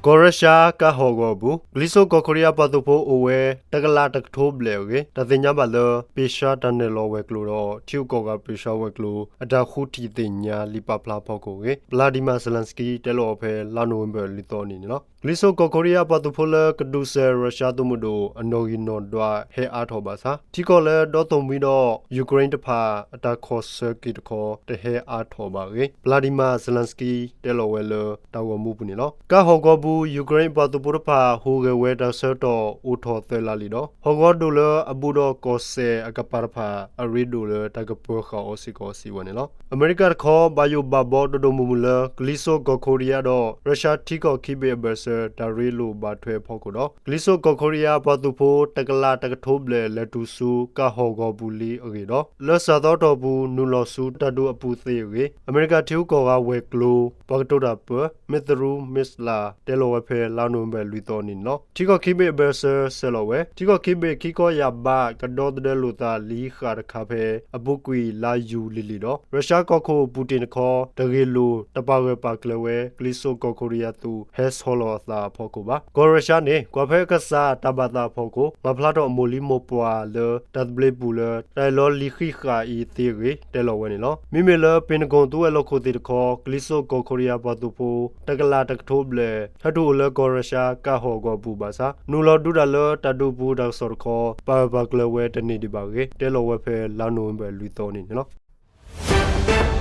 ကီၢ်ရၢရှါကါဟီၣ်ဂီၤအပူၤ ကလံၤစိးကီၢ်ခိရံယါပှၤသုးဖိအိၣ်ဝဲ တကလးတကထိဘျဲၣ်အဂ့ၢ် တၢ်သ့ၣ်ညါဘၣ်လၢ ပ့ၢ်ၡါတၢ်နဲၣ်လီၤဝဲၤကျိၤဒီး ထံဂုၤကီၢ်ဂၤပ့ၢ်ၡါဝဲၤကျိၤ အတၢ်ဃုထံၣ်သ့ၣ်ညါလံာ်ပာ်ဖျါအဖီခိၣ်အဂ့ၢ် ပျၢ်ဒံမၣ် Zelenskyy တဲလီၤဝဲဖဲ လါနိၣ်ဝ့ဘၢၣ် လွံၢ်သီအနံၤန့ၣ်လီၤ. ကလံၤစိးကီၢ်ခိရံယါပှၤသုးဖိလၢကဒုးစဲးရၢရှါသုးမုၢ်ဒိၣ် အနီၣ်ဂံၢ်နီၣ်ဒွးဟဲအါထီၣ်ဘၣ်ဆၣ် ထံကီၢ်လၢဒီသိၣ်မှံဒီး ယူၤကရ့ၣ်တဖၣ် အတၢ်ခီၣ်ဆၢက့ၤတခီ တဟဲအါထီၣ်ဘၣ်အဂ့ၢ် ပျၢ်ဒံမၣ် Zelenskyy တဲလီၤဝဲလၢတၢ်ဂီၤမူပူၤန့ၣ်လီၤ. ကါဟီၣ်ဂီၤပူၤ ယူၤကရ့ၣ်ပှၤသုးဖိတဖၣ် ဟူးဂဲၤဝဲတၢ်ဆၢကတီၢ်အိၣ်ထီၣ်သၢလါလံဒီး ဟီၣ်ဂီၤဒိၣ်လၢအဘူးဒီးကီၢ်စဲၣ်အကပၤတဖၣ် အရ့ဒိၣ်လၢတၢ်ကပၢၤဃာ်အီၤစ့ၢ်ကီး စံးဝဲန့ၣ်လီၤ. အမဲရကၤတခီ ဘၣ်ယိၣ်ဘၣ်ဘီဒိၣ်ဒိၣ်မုၢ်မုၢ်လၢ ကလံၤစိးကီၢ်ခိရံယါဒီး ရၢရှါထံကီၢ်ခံဘ့ၣ်အဘၢၣ်စၢၤ တၢ်ရ့လိာ်ဘၣ်ထွဲအဖီခိၣ်ဒီး ကလံၤစိးကီၢ်ခိရံယါပှၤသုးဖိ တကလးတကထိဘျဲၣ် လဲၤတုၤဆူကါဟီၣ်ဂီၤပူၤလံအဂ့ၢ်ဒီး လၢစှၤသီအတီၢ်ပူၤ နုာ်လီၤဆူတၢ်ဒုးအပူၤသ့အဂ့ၢ် အမဲရကၤထံဂုၤကီၢ်ဂၤဝဲၤကျိၤ ပှၤကတိၤတၢ်ပၢ Matthew Miller တဲလီၤဝဲဖဲ လါနိၣ်ဝ့ဘၢၣ် လွံၢ်သီအနံၤန့ၣ်လီၤ. ထံကီၢ်ခံဘ့ၣ်အဘၢၣ်စၢၤ ဆဲးလီၤဝဲ ထံကီၢ်ခံဘ့ၣ်ခံကီၢ်ယာ်ဘး ကဒီသဒၢလိာ်သးလံဃာ်တခါဖဲ အပူၤကွံာ်လါယူၤလံလံဒီး ရၢရှါကီၢ်ခိၣ်ပူၤတ့ၣ်တခီ တဂ့ၢ်လိာ်တပာ်ဂၢၢ်ပာ်ကျၢၤဝဲ ကလံၤစိးကီၢ်ခိရံယါသုး ဟဲဆီလီၤအသးအဖီခိၣ်ဘၣ်. ကီၢ်ရၢရှါန့ၣ် ကွၢ်ဖဲကစၢ်တၢ်ဘၣ်သးအဖီခိၣ် မၤဖျါထီၣ်အမိၢ်လံမိၢ်ပှၢ်လၢ တၢ်သဘျ့ပူၤလၢ တၢ်အဲၣ်လီၤလံဃံးဃာ်အံၤသ့အဂ့ၢ် တဲလီၤဝဲန့ၣ်လီၤ. မ့မ့ၢ်လၢ ပ့ၣ်နကိၣ် သုးဝဲၤလီၢ်ခိၣ်သ့ၣ်တခီ ကလံၤစိးကီၢ်ခိရံယါပှၤသုးဖိ တကလးတကထိဘျဲၣ် ဟဲတုၤအိၣ်လၢကီၢ်ရၢရှါကါဟီၣ်ဂီၤပူၤဘၣ်ဆၣ် နုာ်လီၤဒုးတၢ်လၢတၢ်ဒုးပူၤတၢ်ကစီၣ်တခီ ပာ်ဂၢၢ်ပာ်ကျၢၤဝဲတန့ၢ်ဒံးဘၣ်အဂ့ၢ် တဲလီၤဝဲဖဲ လါနိၣ်ဝ့ဘၢၣ် လွံၢ်သီအနံၤန့ၣ်လီၤ.